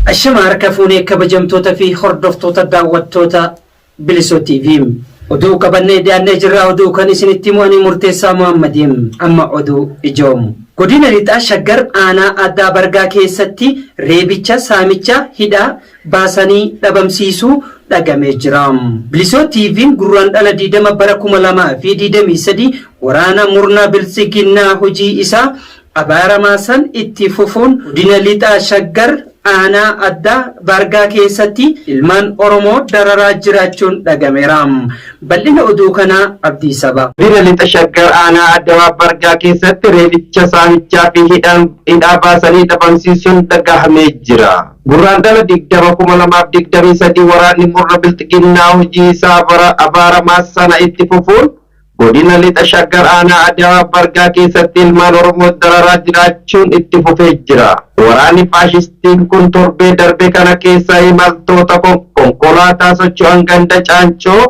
Ashama harka fuunee kabajamtoota fi hordoftoota daawwattoota Bilisoo TV. Oduu qabannee dhiyaannee jirra. Oduu kan isinitti himu ani Murteessaa Muhammadiin. Amma oduu ijoo. Godina Lixaa Shaggar aanaa Addaa Bargaa keessatti reebicha saamicha hidhaa baasanii dhabamsiisuu dhagamee jira. Bilisoo TV'n Gurraandhala 20 bara 2023 waraana murna Biltsiginnaa hojii isaa abaaramaa san itti fufuun godina Lixaa Shaggar aanaa Addaa Baargaa keessatti ilmaan Oromoo dararaa jiraachuun dhagameera. Bal'ina oduu kanaa Abdii Saba. Godina Lixa Shaggar aanaa Adawaa Bargaa keessatti reebicha saamichaa fi hidhaa baasanii dhabamsiisuun dhagahamee jira. Gurraandhala 20, 2023 waraanni murna Bilxiginnaa hojii isaa abaaramaa sana itti fufuun godina Lixa Shaggar aanaa Adawaa Bargaa keessatti ilmaan Oromoo dararaa jiraachuun itti fufee jira. Waraanni faashistiin kun torbee darbe kana keessa imaltoota konkolaataa socho'an ganda Caancoo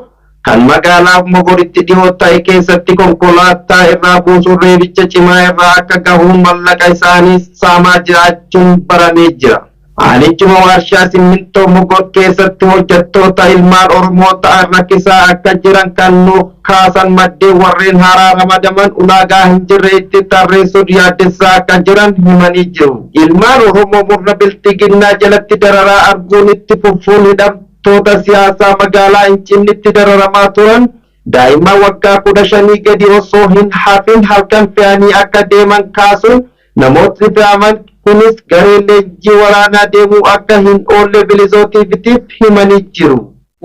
kan magaalaa Mogoritti dhiyoo ta'e keessatti konkolaataa irraa buusuun reebicha cimaa irraa akka gahuun mallaqa isaanii saamaa jiraachuun baramee jira. Aanichuma warshaa simmintoo Mogor keessatti hojjettoota ilmaan Oromoo ta'an rakkisaa akka jiran kan nuuf kaasan maddeen, warreen haaraa ramadaman ulaagaa hin jirre itti tarreessuun yaaddessaa akka jiran himanii jiru. Ilmaan Oromoo murna Bilxiginnaa jalatti dararaa arguun itti fufuun hidhamtoota siyaasaa magaalaa Hincinnitti dararamaa turan daa'imman waggaa 15 gadi osoo hin hafin halkan fe'anii akka deeman kaasuun, namootni fe'aman kunis garee leenjii waraanaa deemuu akka hin oolle Bilisoo TVtiif himanii jiru.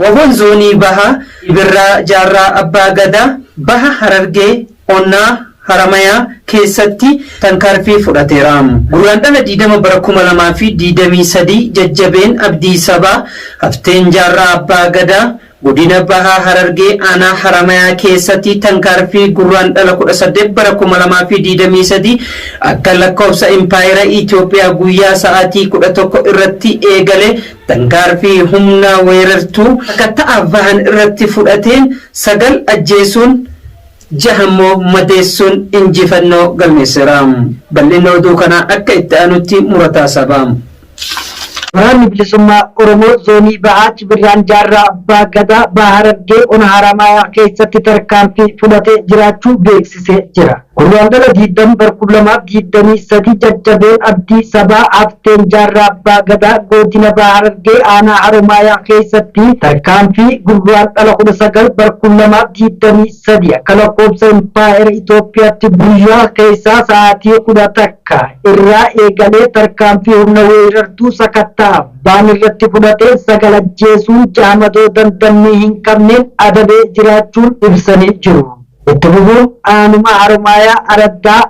WBOn Zoonii Bahaa Ibirraa Jaarraa Abbaa Gadaa Baha Harargee Onnaa Haramayaa keessatti tankaarfii fudhateera. Gurraandhala 20 bara 2023 jajjabeen Abdii Sabaa hafteen Jaarraa Abbaa Gadaa godina Bahaa Harargee aanaa Haramayaa keessatti tankaarfii Gurraandhala 18 bara 2023 akka lakkoofsa impaayera Itoophiyaa guyyaa sa'aatii 11 irratti eegale tankaarfii humna weerartuu sakatta'aaf bahan irratti fudhateen sagal ajjeesuun, jaha immoo madeessuun injifannoo galmeesseera. Bal'inni oduu kanaa akka itti aanutti Murataa Sabaa. Waraanni Bilisummaa Oromoo Zoonii Bahaa Cibirraan Jaarraa Abbaa Gadaa Baha Harargee Ona Haramaayaa keessatti tarkaanfii fudhatee jiraachuu beeksisee jira. Gurraandhala 20 bara 2023 jajjabeen Abdii Sabaa hafteen Jaarraa Abbaa Gadaa godina Baha Harargee aanaa Haromaayaa keessatti tarkaanfii Gurraandhala 19 bara 2023 akka lakkoofsa impaayera Itoophiyaatti guyyaa keessaa sa'aatii 11 irraa eegalee tarkaanfii humna weerartuu sakatta'aaf baan irratti fudhatee sagal ajjeesuun, jaha madoo dandammii hin qabneen adabee jiraachuun ibsanii jiru. Itti fufuun aanuma Haromaayaa araddaa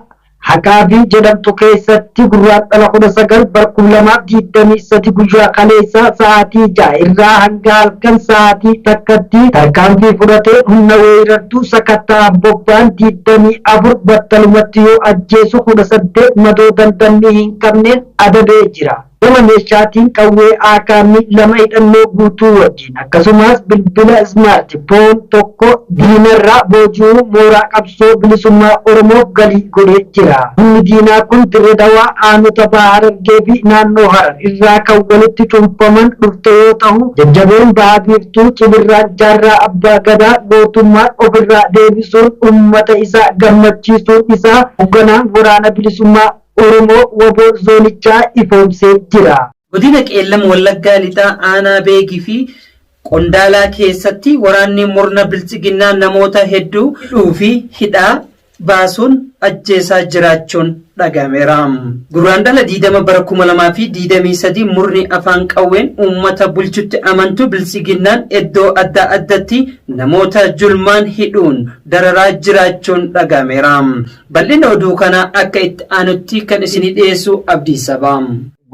Haqaabii jedhamtu keessatti Gurraandhala 19 bara 2023 guyyaa kaleessaa sa'aatii 6 irraa hanga halkan sa'aatii 1tti tarkaanfii fudhatee humna weerartuu sakatta'aaf bobba'an 24 battalumatti yoo ajjeesu, 18 madoo dandammii hin qabneen adabee jira. Gama meeshaatiin qawwee AKM 2 hidhannoo guutuu wajjin, akkasumas bilbila smart phone tokko diinarraa booji'uu mooraa qabsoo bilisummaa Oromoof galii godhee jira. Humni diinaa kun Dirre Dawaa, aanota Baha Harargee fi naannoo Harar irraa kan walitti cuunfaman dhufte yoo tahu, jajjaboon Baha Biiftuu Cibirraan Jaarraa Abbaa Gadaa gootummaan ofirraa deebisuun ummata isaa gammachiisuun isaa hogganaan Waraana Bilisummaa Oromoo wbo zoonichaa ifoomsee jira. Godina Qeellam Wallaggaa Lixaa aanaa Beegii fi Qondaalaa keessatti waraanni murna Biltsiginnaa namoota hedduu hidhuu fi hidhaa baasuun ajjeesaa jiraachuun dhagahameera. Gurraandhala 20 bara 2023 murni afaan qawween uummata bulchutti amantu Biltsiginnaan iddoo adda addatti namoota julmaan hidhuun dararaa jiraachuun dhagahameera. Bal'ina oduu kanaa akka itti aanutti kan isinii dhiyeessu Abdii Sabaa.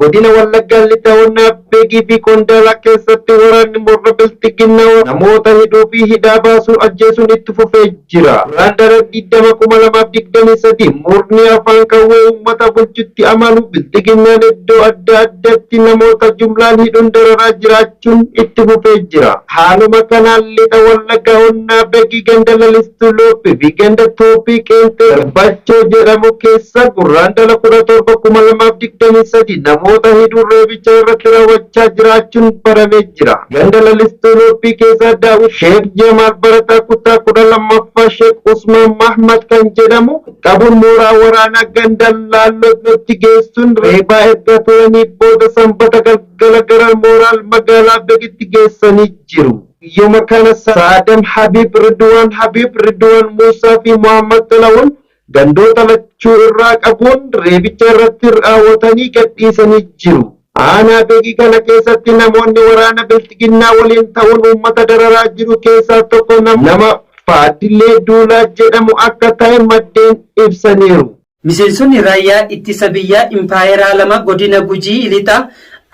Godina Wallaggaa Lixa Onnaa Beegii fi Qondaalaa keessatti waraanni murna Bilxiginnaa namoota hidhuu fi hidhaa baasuun ajjeesuun itti fufee jira. Gurraandhala 20, 2023 murni afaan qawwee uummata bulchutti amanu Bilxiginnaan iddoo adda addaatti namoota jumlaan hidhuun dararaa jiraachuun itti fufee jira. Haaluma kanaan Lixa Wallaggaa Onnaa Beegii ganda Lalistuu Loophii fi ganda Toophii Qeenxee Garbachoo jedhamu keessa Gurraandhala 17, 2023 namoota Namoota hidhuun reebicha irratti raawwachaa jiraachuun baramee jira. Ganda Lalistuu Loopii keessaa Daawud Sheek Jamaal barataa kutaa 12ffaa Sheek Usmaan Mahmad kan jedhamu qabuun mooraa waraanaa ganda Laallootti geessuun reebaa erga turanii booda Sanbata galgala gara mooraa magaalaa Begitti geessanii jiru. Guyyuma kana Saadam Habiib, Ridwaan Habiib, Ridwaan Muusaa fi Muhammad Xilawun gandoota lachuu irraa qabuun reebicha irratti raawwatanii gadhiisanii jiru. Aanaa Begii kana keessatti namoonni waraana Bilxiginnaa waliin ta'uun uummata dararaa jiru keessaa tokko nama Faaddilee Duulaa jedhamu akka ta'e maddeen ibsaniiru. Miseensonni raayyaa ittisa biyyaa impaayeraa 2 godina Gujii Lixaa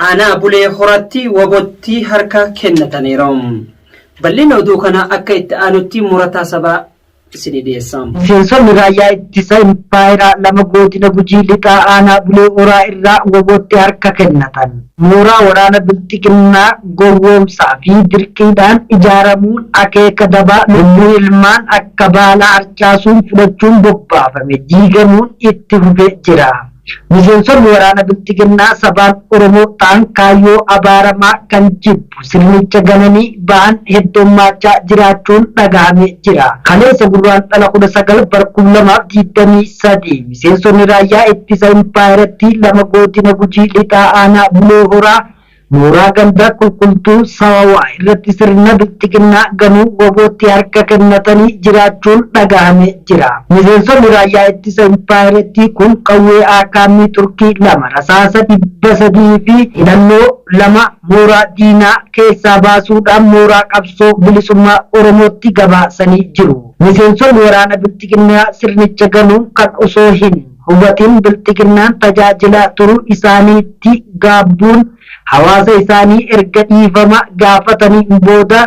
aanaa Bulee Horatti WBOtti harka kennataniiru. Bal'ina oduu kanaa akka itti aanutti Murataa Sabaa isinii dhiyeessa. Miseensonni raayyaa ittisa impaayeraa 2 godina Gujii Lixaa aanaa Bulee Horaa irraa WBOtti harka kennatan. Mooraa waraana Bilxiginnaa gowwoomsaa fi dirqiidhaan ijaaramuun akeeka dabaa lubbuu ilmaan akka baalaa harcaasuun fudhachuun bobbaafame diigamuun itti fufee jira. Miseensonni waraana Bilxiginnaa sabaan Oromoo ta'an kaayyoo abaaramaa kan jibbu sirnicha gananii ba'an heddummaachaa jiraachuun dhaga'amee jira. Kaleessa Gurraandhala 19 bara 2023 miseensonni raayyaa ittisa impaayerattii 2 godina Gujii Lixaa aanaa Bulee Horaa mooraa ganda Qulqultuu Sawawaa irratti sirna Bilxiginnaa ganuu WBOtti harka kennatanii jiraachuun dhaga'amee jira. Miseensonni raayyaa ittisa impaayerattii kun qawwee AKM Turkii 2, rasaasa 300 fi hidhannoo 2 mooraa diinaa keessaa baasuudhaan mooraa qabsoo bilisummaa Oromootti gabaasanii jiru. Miseensonni waraana Bilxiginnaa sirnicha ganuun kan osoo hin hubatin Bilxiginnaan tajaajilaa turuu isaaniitti gaabbuun hawaasa isaanii erga dhiifama gaafataniin booda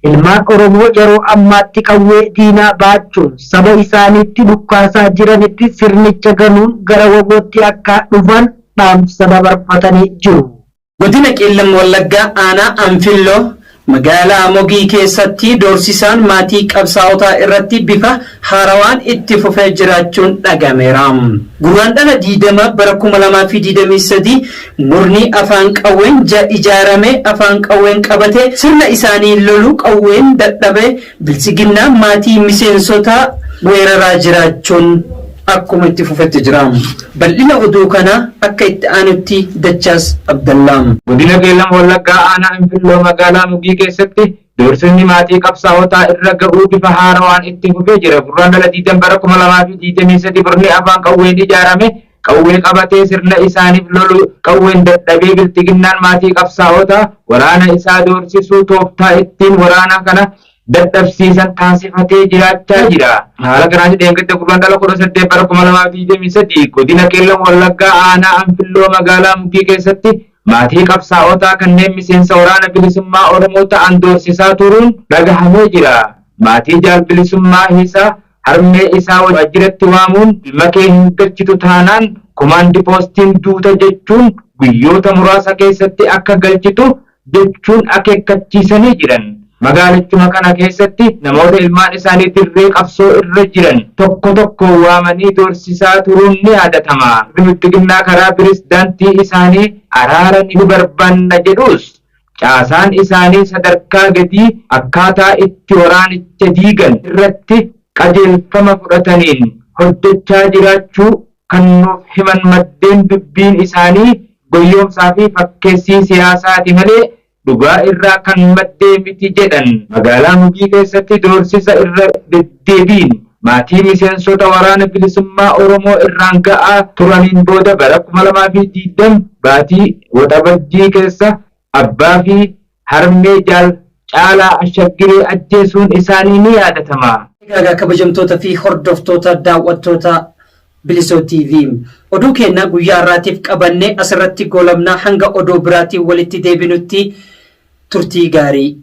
ilmaan Oromoo yeroo ammaatti qawwee diinaa baachuun saba isaaniitti dhukkaasaa jiranitti sirnicha ganuun gara WBOtti akka dhufan dhaamsa dabarfatanii jiru. Godina Qeellam Wallaggaa aanaa Anfilloo magaalaa Mogii keessatti doorsisaan maatii qabsaa'otaa irratti bifa haarawaan itti fufee jiraachuun dhagameera. Gurraandhala 20 bara 2023 murni afaan qawween ijaarame afaan qawween qabate sirna isaanii lolu qawween dadhabe Biltsiginnaa maatii miseensotaa weeraraa jiraachuun akkuma itti fufetti jira. Bal'ina oduu kanaa akka itti aanutti Dachaas Abdallaa. Godina Qeellam Wallaggaa aanaa Anfilloo magaalaa Mugii keessatti doorsisni maatii qabsaa'otaa irra ga'uu bifa haarawaan itti fufee jira. Gurraandhala 20 bara 2023 murni afaan qawween ijaarame qawwee qabatee sirna isaaniif lolu qawween dadhabee Bilxiginnaan maatii qabsaa'otaa waraana isaa doorsisuu tooftaa ittiin waraana kana dadhabsiisan taasifatee jiraachaa jira. Haala kanaan dheengadda Gurraandhala 18 bara 2023 godina Qeellam Wallaggaa aanaa Anfilloo magaalaa Mugii keessatti maatii qabsaa'otaa kanneen miseensa waraana bilisummaa Oromoo ta'an doorsisaa turuun dhagahamee jira. Maatii jaal bilisummaa Hiisaa harmee isaa waajjiratti waamuun ilma kee hin galchitu taanaan komaandi poostiin duuta jechuun guyyoota muraasa keessatti akka galchitu jechuun akeekkachiisanii jiran. Magaalichuma kana keessatti namoota ilmaan isaanii dirree qabsoo irra jiran tokko tokko waamanii doorsisaa turuun ni yaadatama. Bilxiginnaa karaa pirezidaantii isaanii araara ni barbaanna jedhus caasaan isaanii sadarkaa gadii akkaataa itti waraanicha diigan irratti qajeelfama fudhataniin hojjechaa jiraachuu kan nuuf himan maddeen dubbiin isaanii goyyoomsaa fi fakkeessii siyaasaati malee dhugaa irraa kan maddee miti jedhan. Magaalaa Mugii keessatti doorsisa irra deddeebiin maatii miseensota waraana bilisummaa Oromoo irraan ga'aa turaniin booda bara 2020 baatii Waxabajjii keessa abbaa fi harmee jaal Caalaa Ashaggiree ajjeesuun isaanii ni yaadatama. Egaa kabajamtoota fi hordoftoota daawwattoota Bilisoo TV. Oduu keenya guyyaa har'aatiif qabannee asirratti goolabnaa hanga oduu biraatiin walitti deebinutti turtii gaarii.